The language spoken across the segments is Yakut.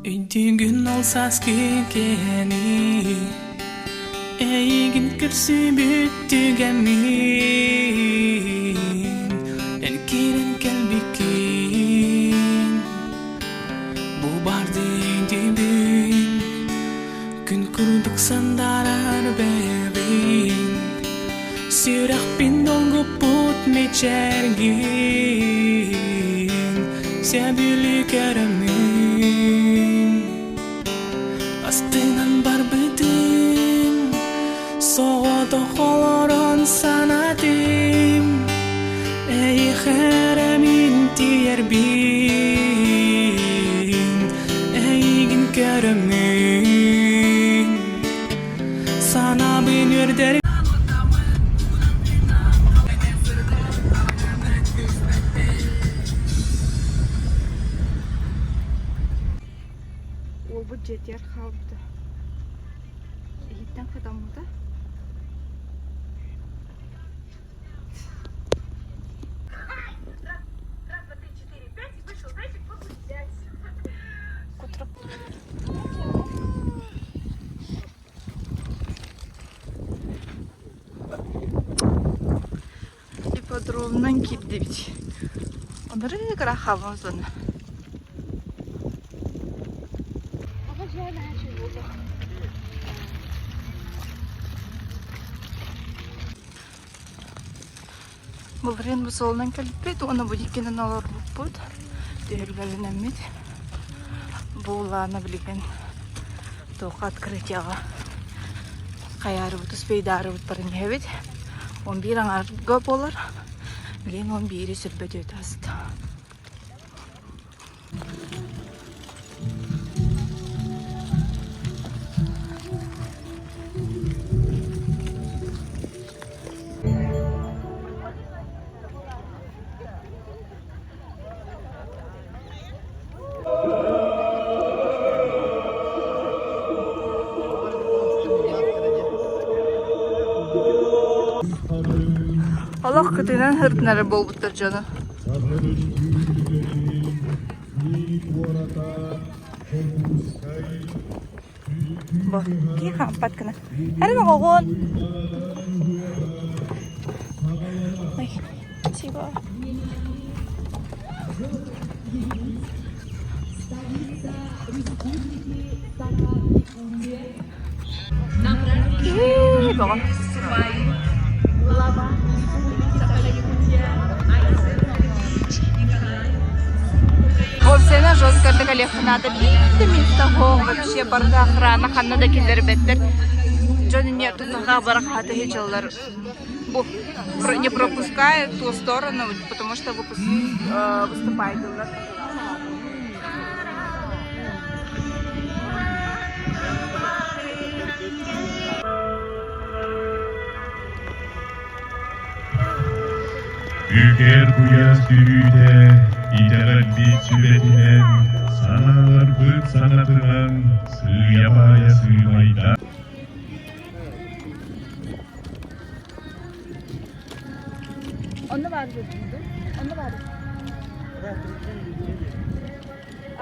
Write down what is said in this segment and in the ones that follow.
Өйдүүгүн ол сааскы кэми, Эйигин көрсүбүт түгэммин, Эн киирэн кэлбиккин, Бу барды өйдүүбүн, Күн курдук сандаарар бэйэбин, Сүрэхпин долгуппут мичээргин, Сөбүлүү көрөммүн. Астынан барбытым, соҕотох олорон санатым, Эйиэхэ эрэ мин тиийэрбин, Эйигин көрөммүн, санаабын үөрдэр. Уолбут дьиэтигэр хаалбыта. Иһиттэн хатаммыта. Ипподромунан киирдибит. Оноры кыра хаалбабыт уонна. Былырыын бу суолунан кэлбиппит уонна бу иккинэн олорбуппут. Түһүлгэлэнэммит. Бу улаана билигин туохха открытиеҕа хайаарыбыт успейдаарыбыт баран иһэбит. 11 аҥаарга буолар. Билигин 11-и сүрбэ түөрт ааста. Олох кытынан һыртынары буолбуттар дьону. Бу кии хаампат гына. Эрин оҕоҕун. Ой, спасибо. Кии бөҕө. Сцена жестко надо того вообще барда охрана ханна да киллэрбэттэр. Дьон не тутаха барахата хечаллар не пропускают ту сторону, потому что выступает. Үкэр куйаас түһүүтэ итэҕэлбит сүбэтинэн, санааларбыт саҥатынан сыыйа-баайа сыымайда. Онно баар Онно баар.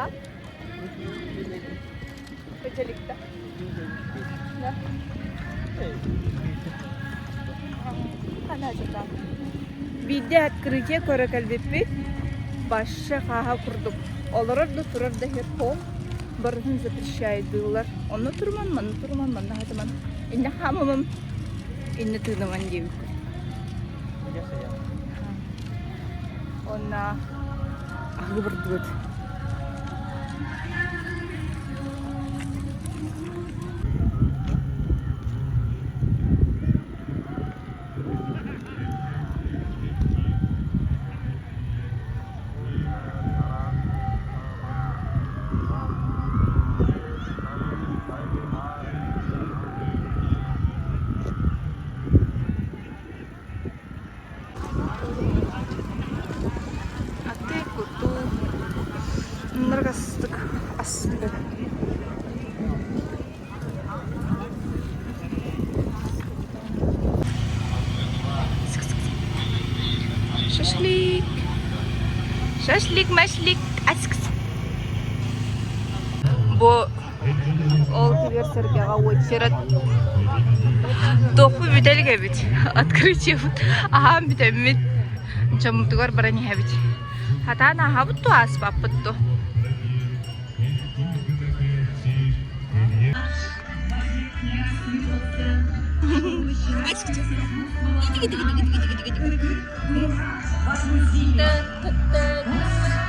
А? Петеликта. Да. Биирдэ открытие көрө кэлбиппит башы хааһа курдук олорор да турар да иһэр пол барытын запрещайдыыллар онно туруман манна туруман манна хатыман иннэ хаамамам иннэ тыынаман диэбиккит Уонна аһыы бардыбыт. Аты-куту ыныргастык астык. Шашлык. Шашлык, машлык. Бу ол кигэр сэргэҕэ уочарат туохпут бүтэ илик эбит. Открытиебыт аһаан бүтэммит дьоммутугар баран иһэбит. Хатаан ааһабыт дуо, ааспаппыт дуо?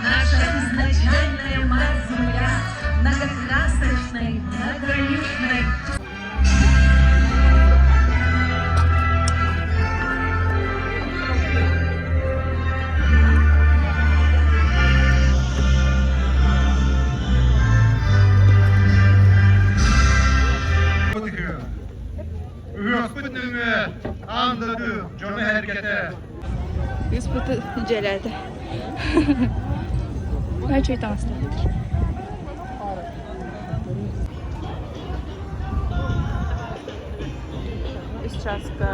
Наша изначальная мать-земля, многокрасочной, многолюдной. Ыһыахпыт нөҥүө аан дойду дьоно-сэргэтэ Ыспыты дьиэлээтэ. Үчүгэй таҥастаахтар. Үс чааска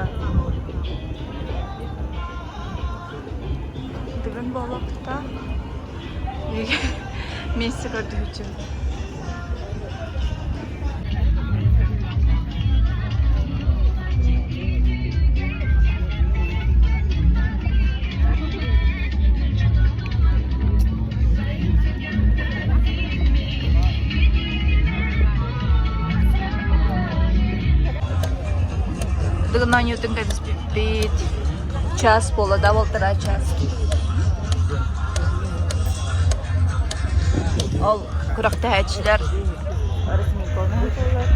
Дыгын буолуохтаах. Месси көрдүһүчү. Дыгын оонньуутун кэбиспиппит. Час буолла да, полтора час. Ол күрэхтэһээччилэр разминканы ыыталлар.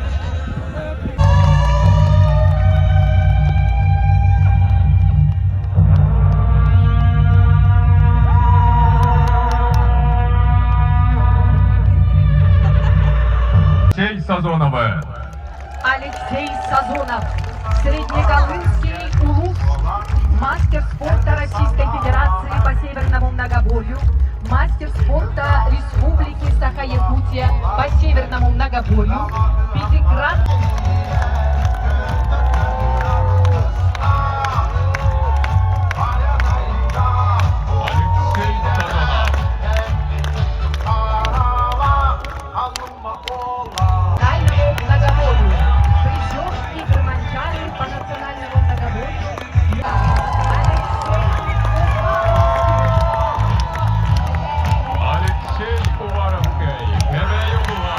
Алексей Сазоновы. Алексей Сазонов, Среднеколымский улус, мастер спорта Российской Федерации по северному многоборью, мастер спорта Республики Саха-Якутия по северному многоборью, пятикратный... Алексей Сазонов. Национальному многоборью. Призер игр Манчары по национальному многоборью Алексей Уваровский. Кэбээйи улууһа.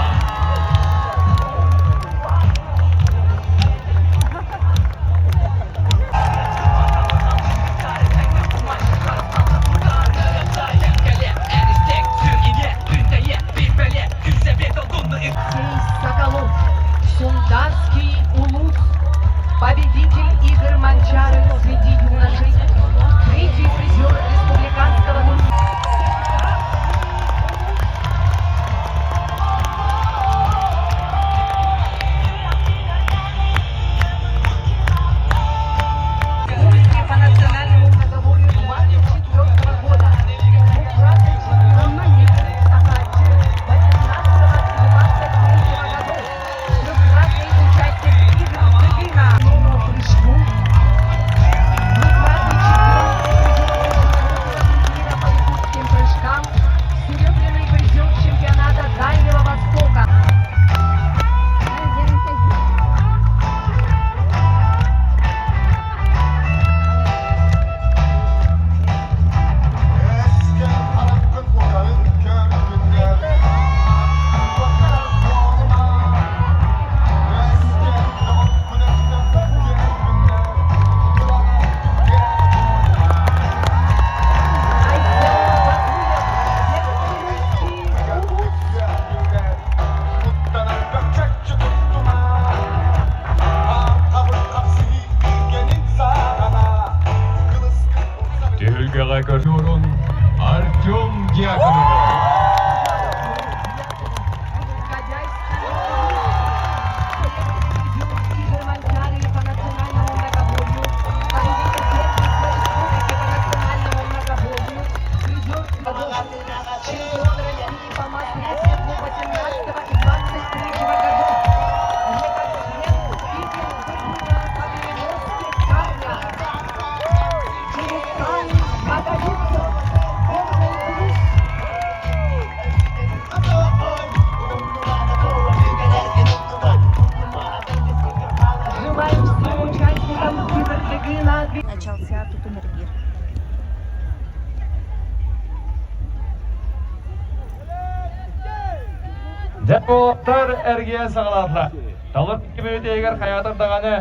Дьэ уолаттар эргийэн саҕалаатылар. Талыр мүнүүтүгэр хайаатар даҕаны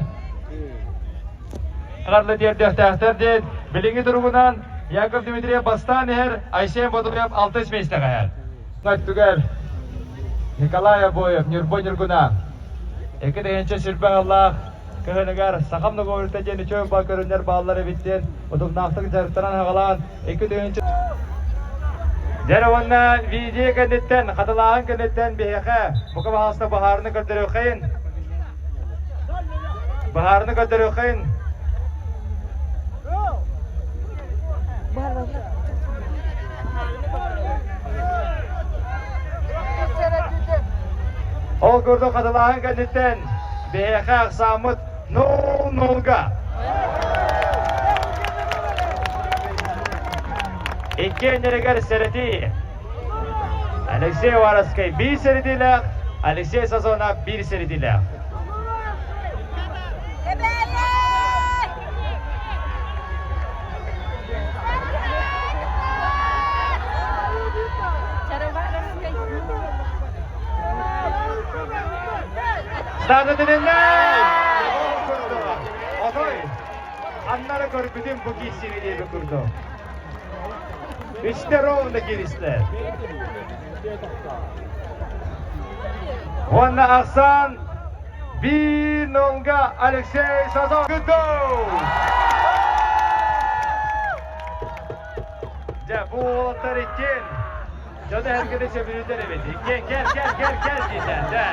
аҕарла тиэрдиэхтээхтэр диэн билиҥҥи туругунан Яков Дмитриев бастаан иһэр, Айсен Ботуев алтыс миэстэҕэ иһэр. Өттүгэр Николай Обоев, Ньурба Ньургуна. 2 тыһыынча 20 сыллаах кыһыныгар Сахам договорита диэн үчүгэй баа көрүннэр бааллар эбит диэн утумнаахтык дьарыктанан аҕалаан 2 тыһыынча Дьэ уонна видео кэнниттэн, хатылааһын кэнниттэн биһиэхэ бука баһаалыста баһаарыны көрдөрүөххэйин. Баһаарыны көрдөрүөххэйин. Ол курдук хатылааһын кэнниттэн биһиэхэ ахсааммыт 0-0-га. Иккиэннэригэр сэрэтии. Алексей Уваровскай биир сэрэтиилээх, Алексей Сазонов биир сэрэтиилээх. Стада тилиннэ! Отой, аннары көрбүтүм бу киирсиини диэби курдук. Үстэ ровно кииристэ. Уонна ахсаан 1-0-га Алексей Сазон. Дьэ, бу уолаттар иккиэн дьону эргини сөбүлүүллэр эбит. Иккиэн кэл, кэл, кэл, кэл дииллэр. Дьэ,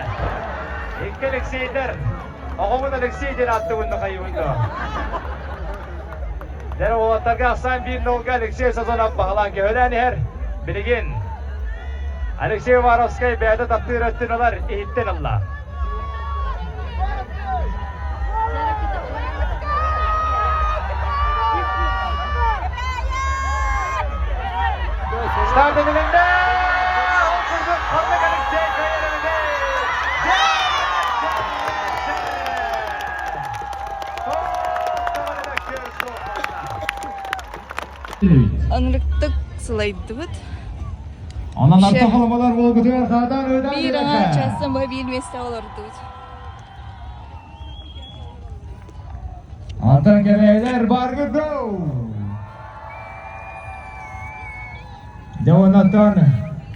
икки Алексейдэр. Оҕобун Алексей диэн ааттыбын да хайыбын да. Дьэ, уолаттарга ахсаан 1-0-га Алексей Сазонов баһылаан көһөлөөн иһэр. Билигин Алексей Уваровскай бэйэтэ таптыыр өттүн ылар, иһиттэн ылла. Старт этилиннэ! Ол курдук ханнык Алексей кыайар эбитий? Ынырыктык сылайдыбыт. Онон орто холомолор буолгутугар хаатаан ыытан Биир аҥаар чаастан быһа биир миэстэҕэ олордубут. Антон кэбээлэр баргы go! Дьэ оннотон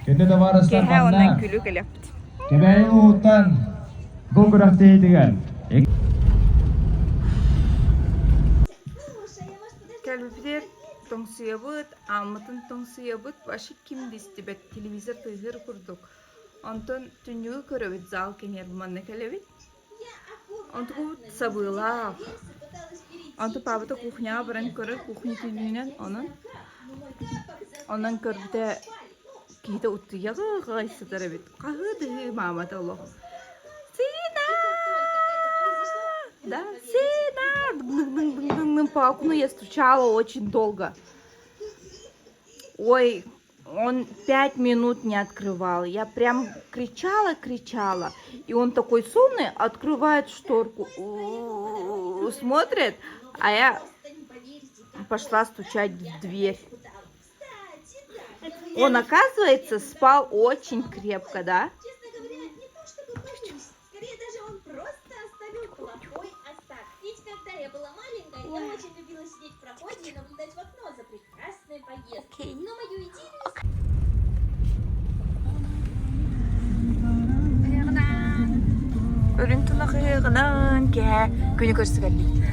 күндү табаарыстар Кэһэ онон манна күлүк элэппит. Кэбээйи ууттан бу күрэхтэһиитигэр Кэлбиппитигэр тоҥсуйабыт, ааммытын тоҥсуйабыт, вообще ким да истибэт, телевизор тыаһыыр курдук. Онтон түннүгү көрөбүт, зал кэҥиир манна кэлэбит. Онтукубут сабыылаах. Онтон паапата кухняҕа баран көрөр, кухня түннүгүнэн онон онон көрбүтэ киһитэ утуйаҕы сытар эбит. Хаһыы-дыһыы маамата олох. Сина! Да, Сина! Дың-дың-дың-дың-дың по окну я стучала очень долго. Ой, он 5 минут не открывал. Я прям кричала, кричала. И он такой сонный, открывает шторку, смотрит, а я пошла стучать в дверь. Он, оказывается, спал очень крепко, да? Честно говоря, не то чтобы боюсь. Скорее даже он просто оставил плохой осадок. Ведь когда я была маленькая, я очень любила сидеть в проходе и наблюдать в окно за прекрасной поездкой. Но мою идею Үрүҥ тунах ыһыаҕынан киэһэ күнү көрсө кэллибит.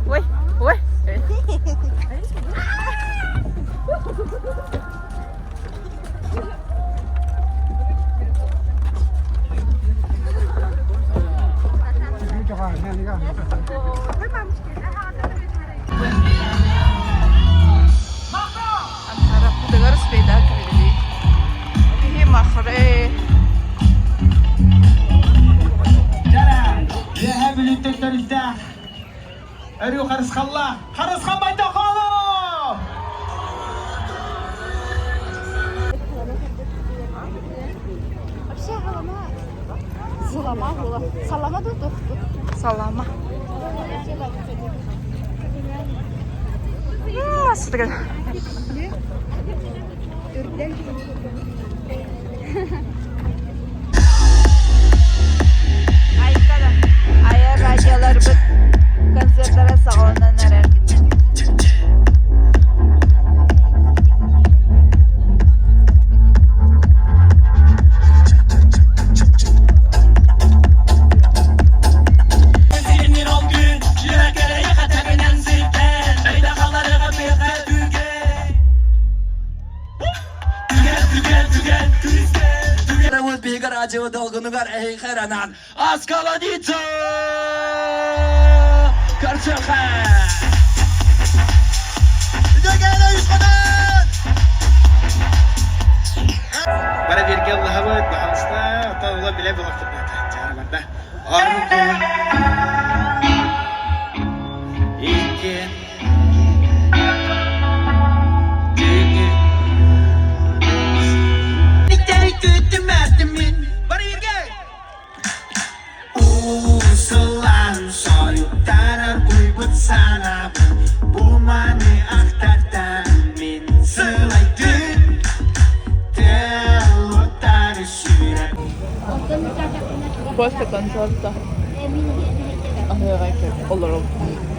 Ой, ой. Харахпытыгар успейдаан кэллибит. Киһи махры. Өрүү харысхаллаах Харысхан Байтаханов! Вообще салама салама була. Салама да тохту. Салама. Сытыган. Айкада. Айар радиоларбыт концерттара саҕаланан эрэр. Долгунугар эйхеранан Аскаладица! Көрсөхе! Бара бирге Аллаһабыт, баһалыста, ота ула биле булактырбыт. Чарбарда. Аргы. Икки. Усылан союттарар уйбут санабын Бу маны ахтартан мен сылайтын Телотары сүйреп После концерта. Аһыаҕай олоробут.